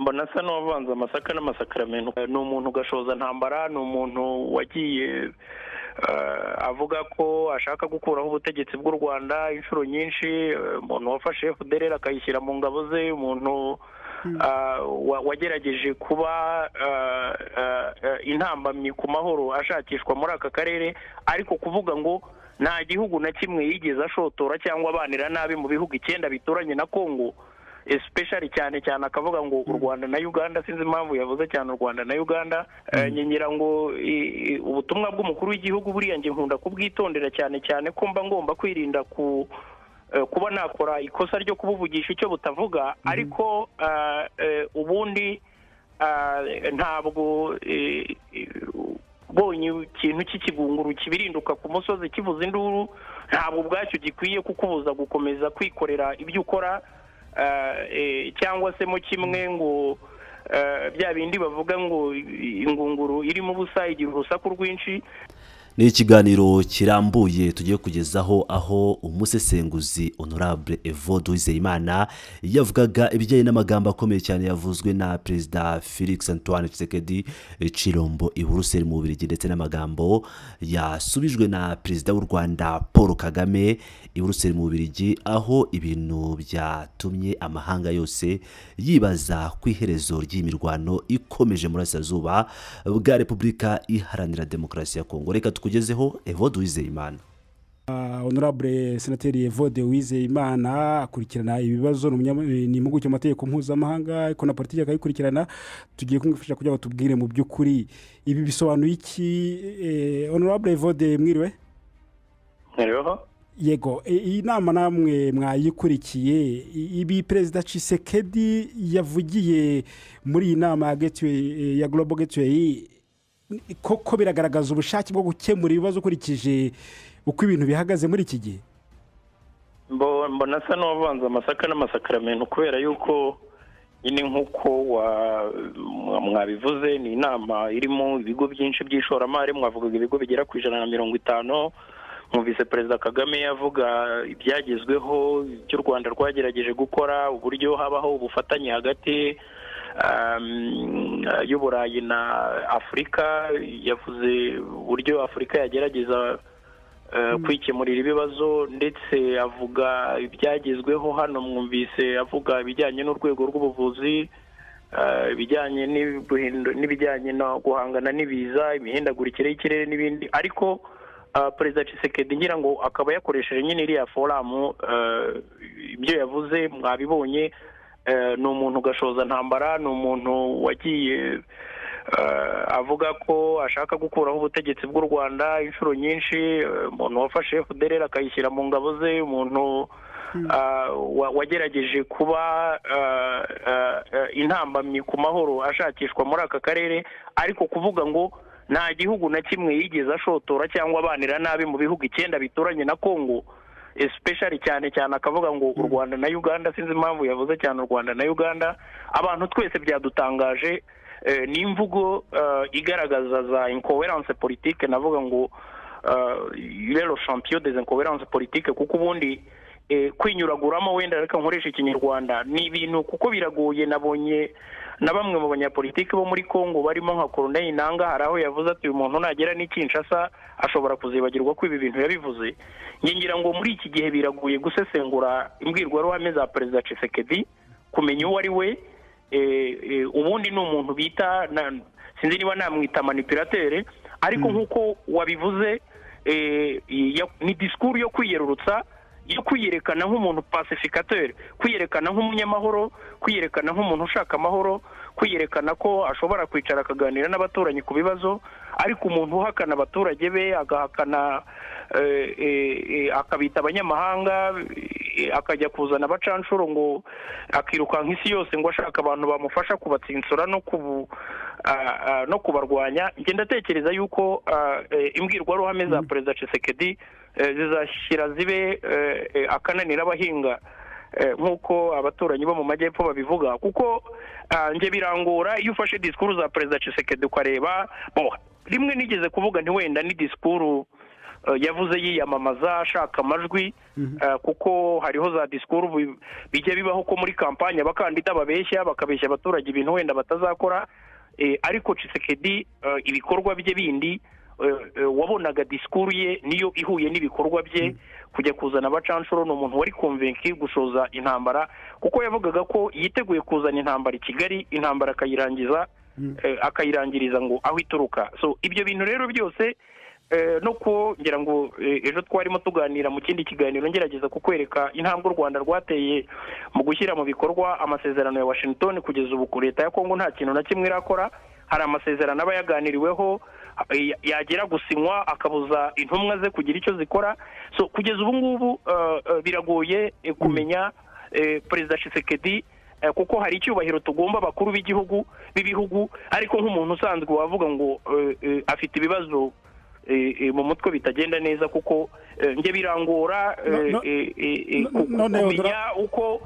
Mbona asa n'uwavanze amasaka n'amasakaramentu. Ni umuntu ugashoza ntambara, ni umuntu wagiye avuga ko ashaka gukuraho ubutegetsi bw'u Rwanda inshuro nyinshi, umuntu wafashe FDLR akayishyira mu ngabo ze, umuntu wagerageje kuba intambamyi ku mahoro ashakishwa muri aka karere. Ariko kuvuga ngo nta gihugu na kimwe yigeze ashotora cyangwa abanira nabi mu bihugu 9 bituranye na Kongo, especially cyane cyane akavuga ngo u Rwanda na Uganda, sinzi impamvu yavuze cyane u Rwanda na Uganda. Ngira ngo ubutumwa bw'umukuru w'igihugu buriya nge nkunda kubwitondera cyane cyane ko mba ngomba kwirinda kuba nakora ikosa ryo kubuvugisha icyo butavuga. Ariko ubundi ntabwo bonye ikintu cy'ikigunguru kibirinduka ku musozi kivuza induru, ntabwo ubwacyo gikwiye kukubuza gukomeza kwikorera ibyo ukora, cyangwa se mu kimwe ngo bya bindi bavuga ngo ingunguru irimo ubusa igira urusaku rwinshi. Ni ikiganiro kirambuye tugiye kugezaho aho umusesenguzi Honorable Evode Uwizeyimana yavugaga ibijyanye n'amagambo akomeye cyane yavuzwe na Perezida Felix Antoine Tshisekedi Tshilombo i Buruseli mu Bubiligi, ndetse n'amagambo yasubijwe na Perezida w'u Rwanda Paul Kagame i Buruseli mu Bubiligi, aho ibintu byatumye amahanga yose yibaza ku iherezo ry'imirwano ikomeje muri Burasirazuba bwa Repubulika Iharanira Demokarasi ya Kongo. Reka tukugezeho Evode Uwizeyimana. Honorable Senateri Evode Uwizeyimana akurikirana ibibazo, ni impuguke mu mategeko mpuzamahanga ariko na politiki akayikurikirana. Tugiye kumwifashisha kugira ngo tubwire mu by'ukuri ibi bisobanuye iki. Honorable Evode, mwiriwe? Mwiriweho. Yego, iyi nama namwe mwayikurikiye. Ibi Perezida Tshisekedi yavugiye muri iyi nama ya Global Gateway koko biragaragaza ubushake bwo gukemura ibibazo ukurikije uko ibintu bihagaze muri iki gihe? Mbona asa n'uwavanze amasaka n'amasakaramentu, kubera yuko nyine nk'uko mwabivuze ni inama irimo ibigo byinshi by'ishoramari, mwavugaga ibigo bigera ku 150. Mwumvise Perezida Kagame yavuga ibyagezweho, ibyo u Rwanda rwagerageje gukora, uburyo habaho ubufatanye hagati y'Uburayi na Afurika, yavuze uburyo Afurika yagerageza kwikemurira ibibazo, ndetse avuga ibyagezweho hano. Mwumvise avuga ibijyanye n'urwego rw'ubuvuzi, ibijyanye n'ibijyanye no guhangana n'ibiza, imihindagurikire y'ikirere n'ibindi. Ariko Perezida Tshisekedi ngira ngo akaba yakoresheje nyine iriya forum, ibyo yavuze mwabibonye. Ni umuntu ugashoza ntambara, ni umuntu wagiye avuga ko ashaka gukuraho ubutegetsi bw'u Rwanda inshuro nyinshi, umuntu wafashe FDLR akayishyira mu ngabo ze, umuntu wagerageje kuba intambamyi ku mahoro ashakishwa muri aka karere. Ariko kuvuga ngo nta gihugu na kimwe yigeze ashotora cyangwa abanira nabi mu bihugu 9 bituranye na Kongo, especially cyane cyane akavuga ngo u Rwanda na Uganda, sinzi impamvu yavuze cyane u Rwanda na Uganda. Abantu twese byadutangaje. Ni imvugo igaragaza za incohérence politique, navuga ngo il est le champion des incohérences politiques, kuko ubundi kwinyuraguramo, wenda reka nkoresha ikinyarwanda, ni ibintu kuko biragoye. Nabonye na bamwe mu banyapolitiki bo muri Kongo barimo nka Corneille Nangaa, hari aho yavuze ati uyu muntu nagera ni Kinshasa ashobora kuzibagirwa ko ibi bintu yabivuze. Ngira ngo muri iki gihe biragoye gusesengura imbwirwaruhame za Perezida Tshisekedi, kumenya uwo ari we. Ubundi ni umuntu bita, sinzi niba namwita manipulateur, ariko nk'uko wabivuze ni discours yo kwiyerurutsa, yo kwiyerekana nk'umuntu pacificateur, kwiyerekana nk'umunyamahoro, kwiyerekana nk'umuntu ushaka amahoro, kwiyerekana ko ashobora kwicara akaganira n'abaturanyi ku bibazo. Ariko umuntu uhakana abaturage be, agahakana, akabita abanyamahanga, akajya kuzana abacanshuro ngo akirukanka isi yose ngo ashaka abantu bamufasha kubatsinsura no kubarwanya. Njye ndatekereza yuko imbwirwaruhame za Perezida Tshisekedi zizashyira zibe akananira abahinga, nk'uko abaturanyi bo mu majyepfo babivuga, kuko njye birangora iyo ufashe disikuru za Perezida Tshisekedi ukareba. Rimwe nigeze kuvuga nti wenda ni disikuru Yavuze yiyamamaza ashaka amajwi, kuko hariho za disikuru bijya bibaho ko muri kampanye abakandida babeshya, bakabeshya abaturage ibintu wenda batazakora. Ariko Tshisekedi, ibikorwa bye bindi, wabonaga disikuru ye niyo ihuye n'ibikorwa bye. Kujya kuzana abacanshuro, ni umuntu wari convaincu gushoza intambara, kuko yavugaga ko yiteguye kuzana intambara i Kigali, intambara akayirangiza, akayirangiriza ngo aho ituruka. So ibyo bintu rero byose, no ngira ngo ejo twarimo tuganira mu kindi kiganiro, ngerageza kukwereka intambwe u Rwanda rwateye mu gushyira mu bikorwa amasezerano ya Washington. Kugeza ubu ku leta ya Kongo nta kintu na kimwe irakora. Hari amasezerano aba yaganiriweho, yagera gusinywa akabuza intumwa ze kugira icyo zikora. So kugeza ubu ngubu biragoye kumenya Perezida Tshisekedi, kuko hari icyubahiro tugomba abakuru b'igihugu, b'ibihugu, ariko nk'umuntu usanzwe wavuga ngo afite ibibazo mu mutwe bitagenda neza, kuko njye birangora kumenya uko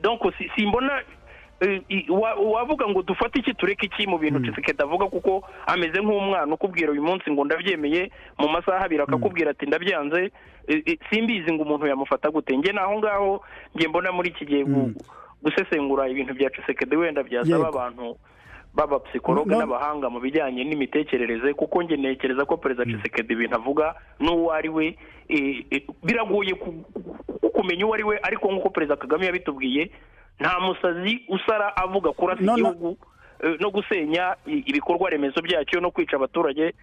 donc simbona wavuga ngo dufate iki, tureke iki mu bintu Tshisekedi avuga, kuko ameze nk'umwana ukubwira uyu munsi ngo ndabyemeye, mu masaha 2 akakubwira ati ndabyanze. Simbizi ngo umuntu yamufata gute. Njye naho ngaho njye mbona muri iki gihe gusesengura ibintu bya Tshisekedi wenda byasaba abantu baba psychologue n'abahanga mu bijyanye n'imitekerereze, kuko njye ntekereza ko Perezida Tshisekedi ibintu avuga n'uwo ari we biragoye kumenya uwo ari we. Ariko nk'uko Perezida Kagame yabitubwiye, nta musazi usara avuga kurasa igihugu no gusenya ibikorwa remezo byacyo no kwica abaturage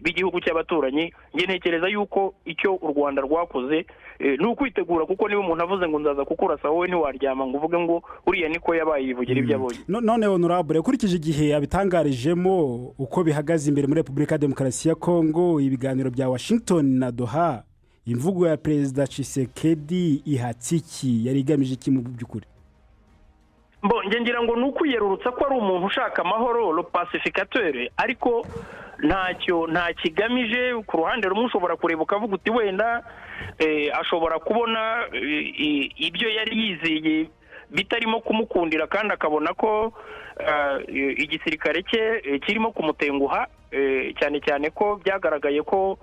b'igihugu cy'abaturanyi. Njye ntekereza yuko icyo u Rwanda rwakoze ni ukwitegura, kuko niba umuntu avuze ngo nzaza kukurasa, wowe ntiwaryama ngo uvuge ngo uriya niko yabaye, yivugira ibyo abonye. None honorable, ukurikije igihe abitangarijemo, uko bihagaze imbere muri Repubulika ya Demokarasi ya Kongo, ibiganiro bya Washington na Doha, imvugo ya Perezida Tshisekedi ihatse iki? Yari igamije iki mu by'ukuri? Bo njye ngira ngo ni ukwiyerurutsa ko ari umuntu ushaka amahoro, le pacificateur, ariko ntacyo nta kigamije. Ku ruhande rumwe ushobora kureba ukavuga uti wenda ashobora kubona ibyo yari yizeye bitarimo kumukundira, kandi akabona ko igisirikare cye kirimo kumutenguha, cyane cyane ko byagaragaye ko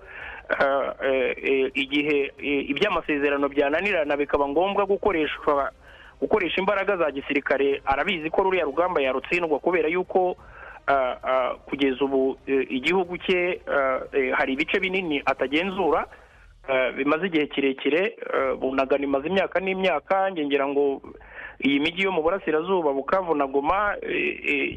igihe iby'amasezerano byananirana bikaba ngombwa gukoresha imbaraga za gisirikare, arabizi ko ruriya rugamba yarutsindwa, kubera yuko kugeza ubu igihugu cye hari ibice binini atagenzura bimaze igihe kirekire. Bunagana imaze imyaka n'imyaka. Ngira ngo iyi mijyi yo mu burasirazuba, Bukavu na Goma,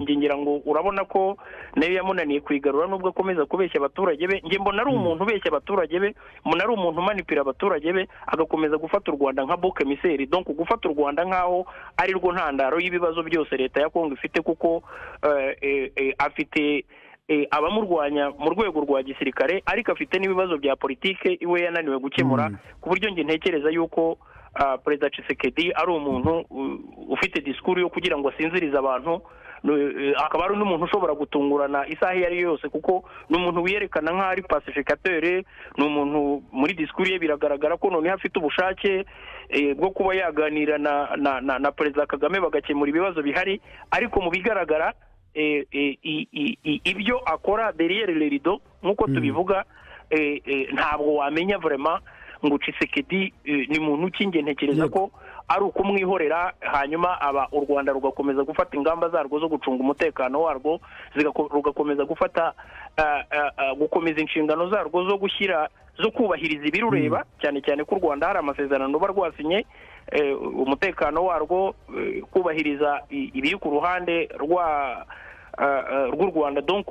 ngira ngo urabona ko nayo yamunaniye kwigarura, nubwo akomeza kubeshya abaturage be. Njye mbona ari umuntu ubeshya abaturage be, mbona ari umuntu umanipira abaturage be, agakomeza gufata u Rwanda nka bouc émissaire, donc gufata u Rwanda nkaho ari rwo ntandaro y'ibibazo byose leta ya Kongo ifite, kuko afite abamurwanya mu rwego rwa gisirikare, ariko afite n'ibibazo bya politike iwe yananiwe gukemura, ku buryo njye ntekereza yuko Perezida Tshisekedi ari umuntu ufite disikuru yo kugira ngo asinzirize abantu, akaba ari n'umuntu ushobora gutungurana isaha iyo ari yo yose, kuko ni umuntu wiyerekana nk'aho ari pacificateur. Ni umuntu muri disikuru ye biragaragara ko noneho afite ubushake bwo kuba yaganira na Perezida Kagame bagakemura ibibazo bihari, ariko mu bigaragara ibyo akora derrière le rideau, nk'uko tubivuga, ntabwo wamenya vraiment ngo Tshisekedi ni muntu ki. Njye ntekereza ko ari ukumwihorera, hanyuma aba u Rwanda rugakomeza gufata ingamba zarwo zo gucunga umutekano warwo, rugakomeza gufata gukomeza inshingano zarwo zo gushyira zo kubahiriza ibirureba, cyane cyane ko u Rwanda hari amasezerano ruba rwasinye, umutekano warwo, kubahiriza ibiri ku ruhande rwa rw'u Rwanda, donc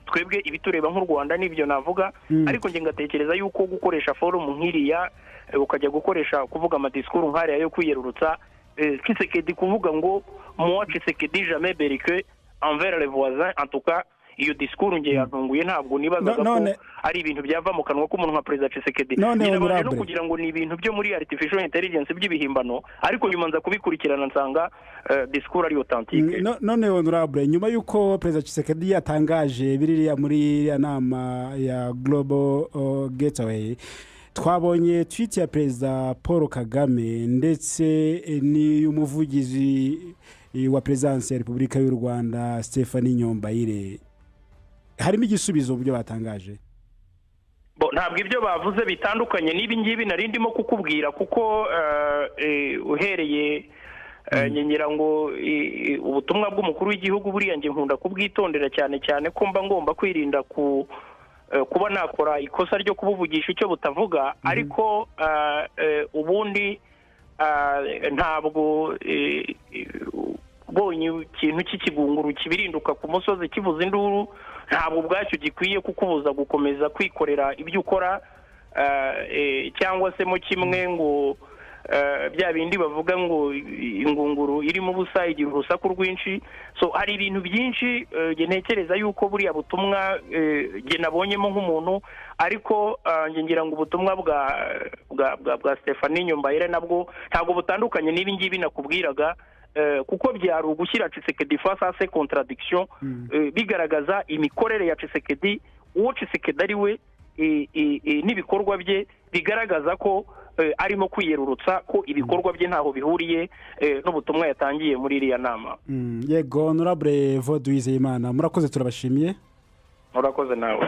twebwe ibitureba nk'u Rwanda, nibyo navuga. Ariko njye ngatekereza yuko gukoresha forum nk'iriya, ukajya gukoresha kuvuga amadisikuru nk'ariya yo kwiyerurutsa, Tshisekedi kuvuga ngo moi Tshisekedi, jamais belliqueux envers les voisins, en tout cas iyo disikuru nge yantunguye. Ntabwo nibazaga ko ari ibintu byava mu kanwa k'umuntu nka Perezida Tshisekedi. Nabanje no kugira ngo ni ibintu byo muri artificial intelligence by'ibihimbano, ariko nyuma nza kubikurikirana nsanga disikuru ari authentique. None honorable, nyuma y'uko Perezida Tshisekedi yatangaje biriya muri iriya nama ya Global Gateway, twabonye tweet ya Perezida Paul Kagame ndetse n'iy'umuvugizi wa Perezidansi ya Repubulika y'u Rwanda, Stephanie Nyombayire. Harimo igisubizo mu byo batangaje? Ntabwo ibyo bavuze bitandukanye n'ibi ngibi nari ndimo kukubwira, kuko uhereye ngira ngo ubutumwa bw'umukuru w'igihugu buriya njye nkunda kubwitondera cyane cyane ko mba ngomba kwirinda kuba nakora ikosa ryo kubuvugisha icyo butavuga. Ariko ubundi ntabwo ubonye ikintu cy'ikigunguru kibirinduka ku musozi kivuza induru, ntabwo ubwacyo gikwiye kukubuza gukomeza kwikorera ibyo ukora, cyangwa se mo kimwe ngo bya bindi bavuga ngo ingunguru irimo ubusa igira urusaku rwinshi. So hari ibintu byinshi njye ntekereza yuko buriya butumwa njye nabonyemo nk'umuntu, ariko njye ngira ngo ubutumwa bwa Stephanie Nyombayire nabwo ntabwo butandukanye n'ibi ngibi nakubwiraga, kuko byari ugushyira Tshisekedi face à ses contradictions, bigaragaza imikorere ya Tshisekedi, uwo Tshisekedi ari we, n'ibikorwa bye bigaragaza ko arimo kwiyerurutsa, ko ibikorwa bye ntaho bihuriye n'ubutumwa yatangiye muri iriya nama. Yego, honorable Evode Uwizeyimana, murakoze, turabashimiye. Murakoze nawe.